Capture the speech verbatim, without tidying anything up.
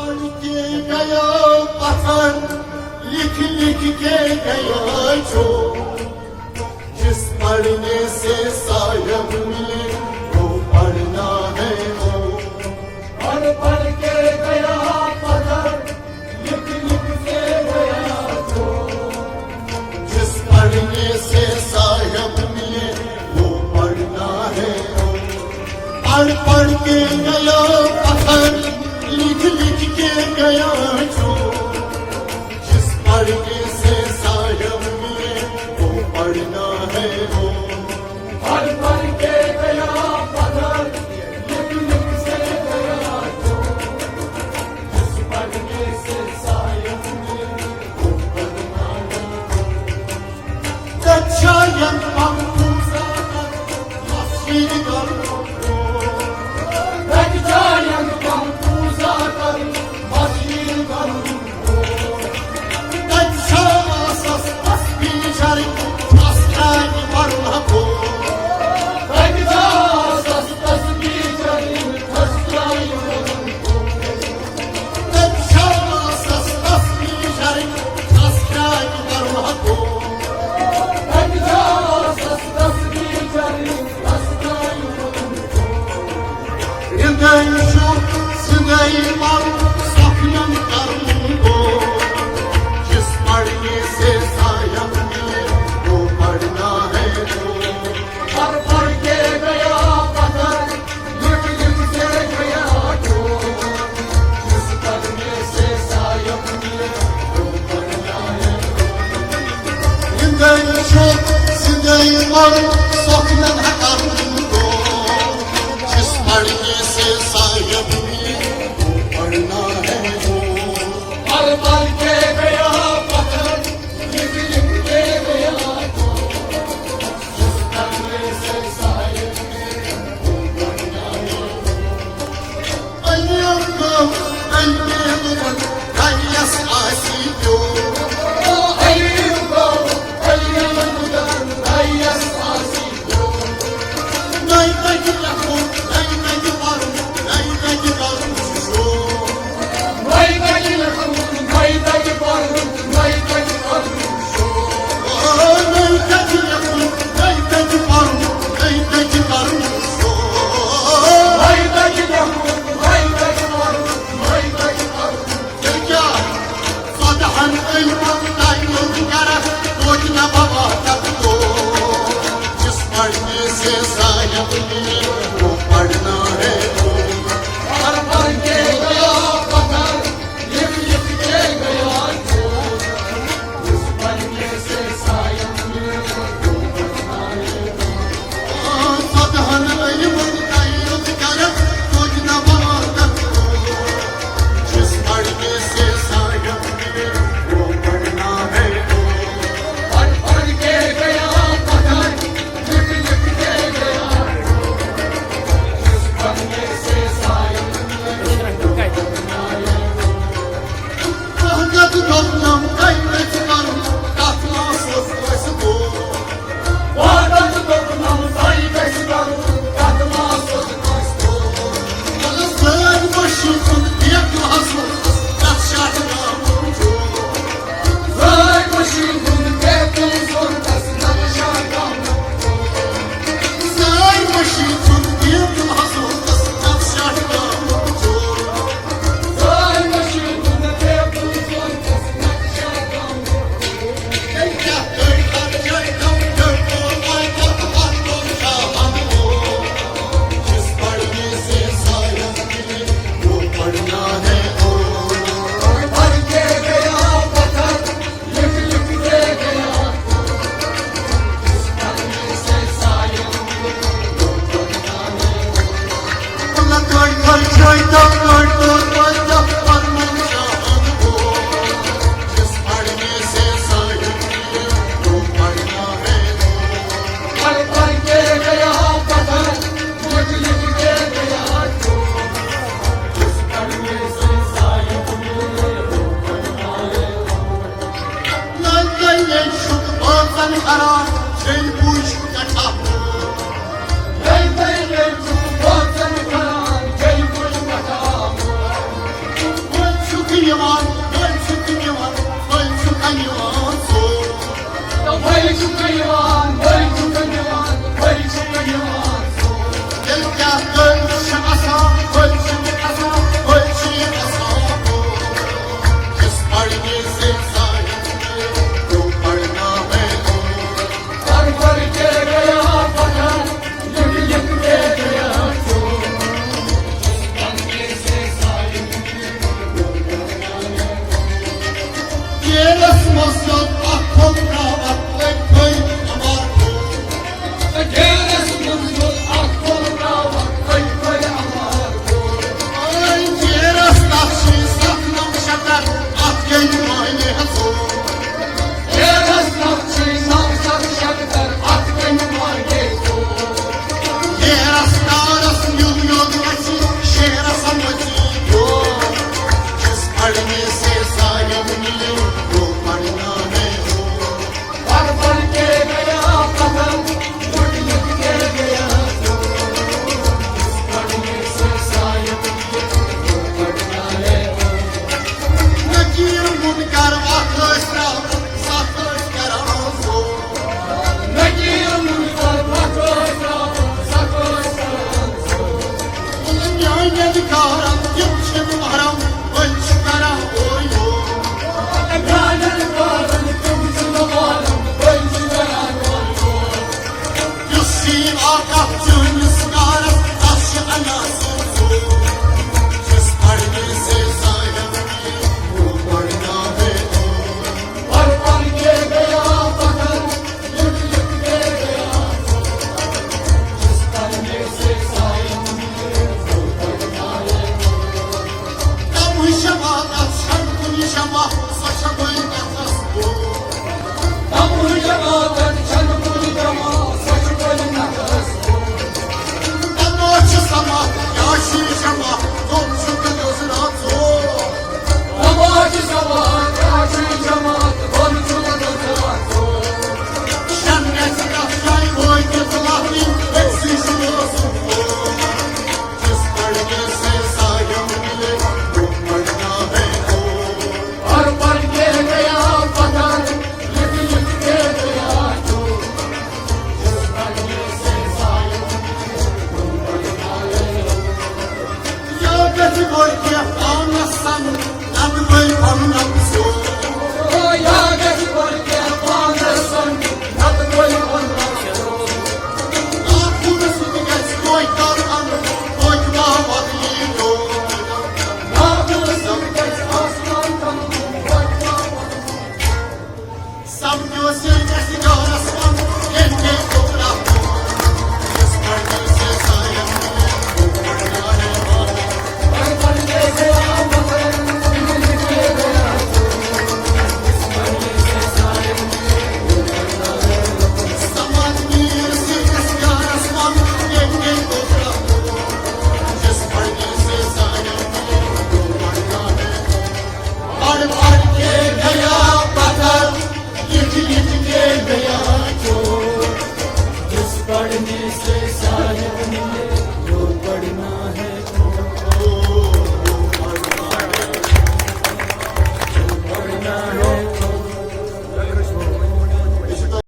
پڑھ کے گیا پتھر، لکھ لکھ کے گیا چور۔ جس پڑھنے سے صاحب ملے، وہ پڑھنا ہے وہ۔ پڑھ پڑھ کے گیا پتھر، لکھ لکھ کے گیا چور۔ جس پڑھنے سے صاحب ملے، وہ پڑھنا ہے وہ۔ پڑھ پڑھ کے گیا پتھر، لکھ لکھ کے گیا چور۔ جس پڑھنے سے صاحب ملے، وہ پڑھنا ہے وہ۔ پڑھ پڑھ کے گیا پتھر، لکھ لکھ کے گیا چور۔ جس پڑھنے سے صاحب ملے، وہ پڑھنا ہے وہ۔ تَتہِ چھا یَنہٕ پَمپوٗزا کَرُن، مَسجِد کَرُن۔ تَتہِ چھا یَنہٕ پَمپوٗزا کَرُن، مَسجِد کَرُن۔ تَتہِ چھا آسَس تسبیح چَرٕنۍ، تَس ترٛاوِ پَرُن ہَپو۔ تَتہِ چھا آسَس تسبیح چَرٕنۍ، تَس ترٛاوِ پَرُن ہَپو۔ تَتہِ چھا آسَس تسبیح چَرٕنۍ، تَس ترٛاوِ پَرُن ہَپو۔ تَتہِ چھا آسَس تسبیح چَرٕنۍ، تَس ترٛاوِ پَرُن ہَپو۔ رِندَے چھُ زِندَے مَرُن، سۄکھنَن کَرُن گوٚو۔ جس پڑھنے سے صاحب ملے، وہ پڑھنا ہے وہ۔ پڑھ پڑھ کے گیا پتھر، لکھ لکھ کے گیا چور۔ جس پڑھنے سے صاحب ملے، وہ پڑھنا ہے وہ۔ زِندَے چھُ زِندَے مَرُن، سۄکھنَن کَرُن گوٚو۔ جس پڑھنے سے صاحب ملے، وہ پڑھنا ہے وہ۔ پڑھ پڑھ کے گیا پتھر، لکھ لکھ کے گیا چور۔ جس پڑھنے سے صاحب ملے، وہ پڑھنا ہے وہ۔ علی گوٚو، علی گوٚو، رَیَس آسی پیوٚو۔ علی گوٚو، علی گوٚو، رَیَس آسی پیوٚو۔ نَیہِ تَگہِ لیکھُن، نَیہِ تَگہِ پَرُن، نَیہِ تَگہِ کَرُن شور۔ نَیہِ تَگہِ لیکھُن، نَیہِ تَگہِ پَرُن، نَیہِ تَگہِ کَرُن شور۔ نَیہِ تَگہِ لیکھُن، نَیہِ تَگہِ پَرُن، نَیہِ تَگہِ کَرُن شور۔ نَیہِ تَگہِ لیکھُن، نَیہِ تَگہِ پَرُن، نَیہِ تَگہِ یِوان، بٔلۍ چھُکھ نِوان، بٔلۍ چھُکھ نِوان ژوٚپ۔ بٔلۍ چھُکھ نِوان، بٔلۍ چھُکھ نِوان، بٔلۍ چھُکھ نِوان ژوٚپ۔ تیٚلہِ کیٛاہ، بٔلۍ چھِ اَسان، بٔلۍ چھِ اَسان، بٔلۍ چھِ اَسان۔ جس پڑھنے سے ظاہر ہو، پڑھنا ہے اور۔ پڑھ پڑھ کے گیا پتھر، لکھ لکھ کے گیا چور۔ جیلس منٛز یوٚت اکھ پھوٚل ترٛاوَکھ، أتھۍ پھٔلۍ اَمار پھوٚل۔ جیلس منٛز یوٚت اکھ پھوٚل ترٛاوَکھ، أتھۍ پھٔلۍ اَمار پھوٚل۔ أے جیلس تَتھ چھِ ستھ نَو شکر، اَتھ گٔے معنی ژور۔ نکیر منکر وَتھ ٲسۍ ترٛاوان، ستھ ٲسۍ کران زور۔ نکیر منکر وَتھ ٲسۍ ترٛاوان، ستھ ٲسۍ کران زور۔ میٛانٮ۪ن کارن تِم چھِنہٕ مَران، وۄنۍ چھِ کران اورٕ یور۔ میٛانٮ۪ن کارن تِم چھِنہٕ مَران، وۄنۍ چھِ کران اورٕ یور۔ یُس یی آ کتھ چٲنِس کارس، تس چھِ عناصر ژور۔ جس پڑھنے سے ظاہر ہو، پڑھنا ہے اور۔ پڑھ پڑھ کے گیا پتھر، لکھ لکھ کے گیا چور۔ جس پڑھنے سے ظاہر ہو، پڑھنا ہے اور۔ تمہٕ جماعت چھنہٕ کُنہِ جماعت، سۄ چھےٚ وۄنۍ نفس بوٚڑ۔ تمہٕ جماعت چھنہٕ کُنہِ جماعت، سۄ چھِ وۄنۍ نفس بوٚڑ۔ تمہٕ چھِ سماعت، کیٛاہ چھِ یہِ جماعت، تِم چھِ تہٕ دٔزرا ژور۔ تمہٕ چھِ سماعت، کیٛاہ چھِ یہِ جماعت، تِم چھِ تہٕ دٔزرا ژور۔ شٮ۪ن گژھِ کتھ جایہِ وٲتِتھ لفظی، أکسٕے چھُ روزُن وول۔ جس پڑھنے سے ظاہر ملے، وہ پڑھنا ہے اور۔ پڑھ پڑھ کے گیا پتھر، لکھ لکھ کے گیا چور۔ جس پڑھنے سے ظاہر ملے، وہ پڑھنا ہے اور۔ یا گژھِ گۄڈٕ کینٛہہ پانس سمجھ، نتہٕ گٔے پنُن افسوس۔ او یا گژھِ گۄڈٕ کینٛہہ پانس سمجھ، نتہٕ گٔے پنُن افسوس۔ آخرس تہِ گژھِ توتہِ کر انُن، توتہِ ما وۄتلہِ یہِ ڈوٹھ۔ آخرس تہِ گژھِ آسمان بنُن، توتہِ ما وۄتلہِ۔ سمجھو سے گژھِ ڈارس منٛز، ییٚمہِ گٔے کھوپرا۔ یس پڑھنے سے ظاہر ملے، وہ پڑھنا ہے اور۔ پڑھ پڑھ کے گیا پتھر، لکھ لکھ کے گیا چور۔ جس پڑھنے سے ظاہر ملے، وہ پڑھنا